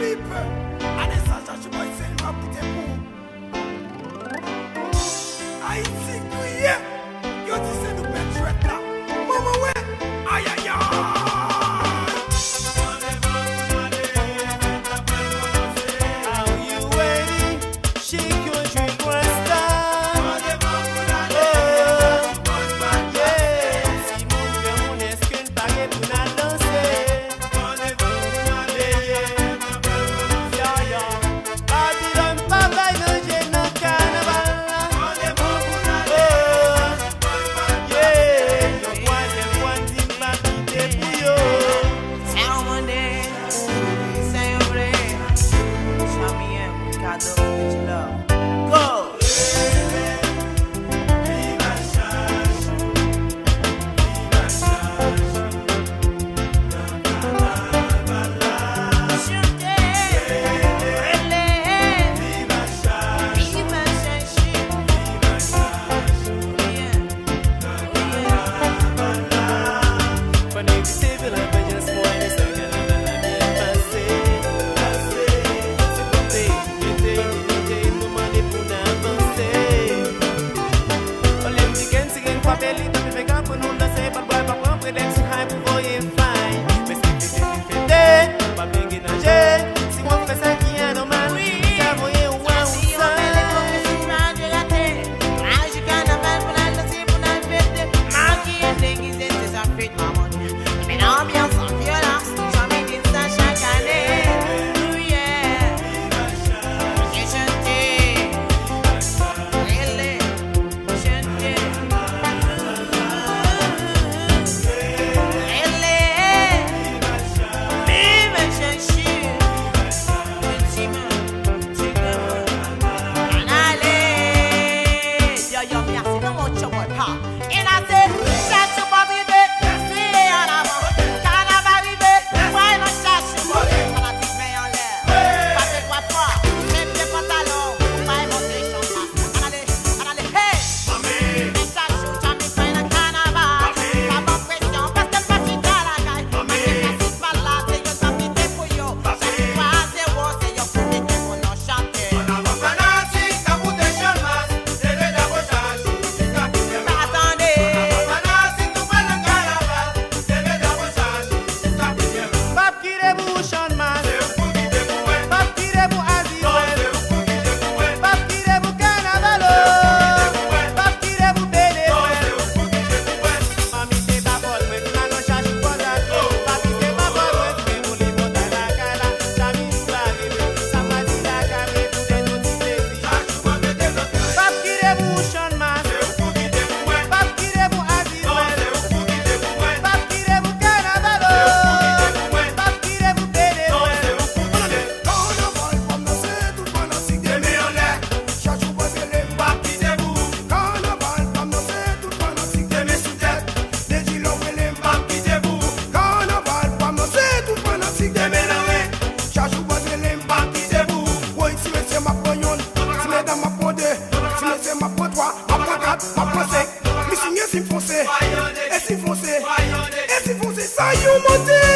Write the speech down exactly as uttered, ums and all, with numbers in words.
Ane sa, Chachi Boy sèlman ki te pou Ayiti kriye. Yo di se nou k mèt jwèt la. Manman wè. Ayayay. Are you ready? Shake your drink, Rasta. Oh, yeah. Timoun, granmoun, èske n pare pou n al danse? Babilòn pa bay manje nan kanaval la. Oh, yeah. Yon twazyèm fwa n di m p ap kite pou yo. Sa yo mande, sa yo vle. Chanm ye, kado, Gucci love. Go! Pandan yo di se vye lapenjans mwen, sa kanaval la byen pase, pase. Se pote, mete, mete, nou mande pou n avanse. Olye m di gen, si gen kwape li, tanpri fè kan pou nou danse, pa t bwè, pa pran prelèks, sou hay pou voye fay. Men si fete, si fete, pa byen gen danje. Si w ap fè sa ki anòmal, li ka voye w a ou sa. Maji kanaval pou n al danse, pou n al fete. Makiye, degize, se sa fèt, maman. Men anbyans an vyolans, nou janm di sa chak ane. Oh yeah. E chante, rele, chante, rele. Viva Chachi, Ultima, Chicama, ann ale. Yo, yo, mi a se nan mwen tchòpòt, ha. E la se Chachi Boy rive, kriye an avan. Kanaval rive, pral nan Chachi Boy. Fanatik men anlè, pase twa fwa, leve pantalon, bay monte chanm la. Ann ale, ann ale, hey! Men Chachi, Chachi fè nan kanaval. Pa ban presyon, paske m pa chita lakay. Paske fanatik pa la, se yo k ap kite pou yo. Chachi twa zewo, se yo k pou kite pou nou chante. Ann avan fanatik, tankou de Chanmas. Leve drapo Chachi, jiska ki fè mal. Pa tande. Ann avan fanatik, nou pral nan kanaval. Leve drapo Chachi, jiska ki fè mal. P ap kite pou Chanmas. Se ou pou kite pou mwen. P ap kite pou Azizwèl. Non, se ou pou kite pou mwen. P ap kite pou kanaval, oh. Se ou pou kite pou mwen. P ap kite pou Benefrèl. Non, se ou pou kite pou mwen. Manmi se pa fòl, mwen vin nan Chachi Boy la. Oh. Papi se pa fòl, mwen vin pou li kontan lakay la. Chachi Boy rive, sa pa di lakay, men pou de nou ti plezi. P ap kite pou Chanmas. P ap kite pou Azizwèl. P ap kite pou kanaval, oh. P ap kite pou Benefrèl. Kanaval pa m nan se tout fanatik de men anlè. Chachi Boy rele m. P ap kite pou ou. Kanaval pa m nan se tout fanatik de men sou tèt. Lady Love rele m. P ap kite pou ou. Kanaval pa m nan se tout fanatik de men nan ren. Chachi Boy rele m. P ap kite pou ou. Woy, ti mesye, m ap pran yonn. Ti medam, m ap pran de. Ti mesye, m ap pran twa. M ap pran kat, m ap pran senk. Mi siyen si m fonse. E si m fonse. E si m fonse, sa yo monte.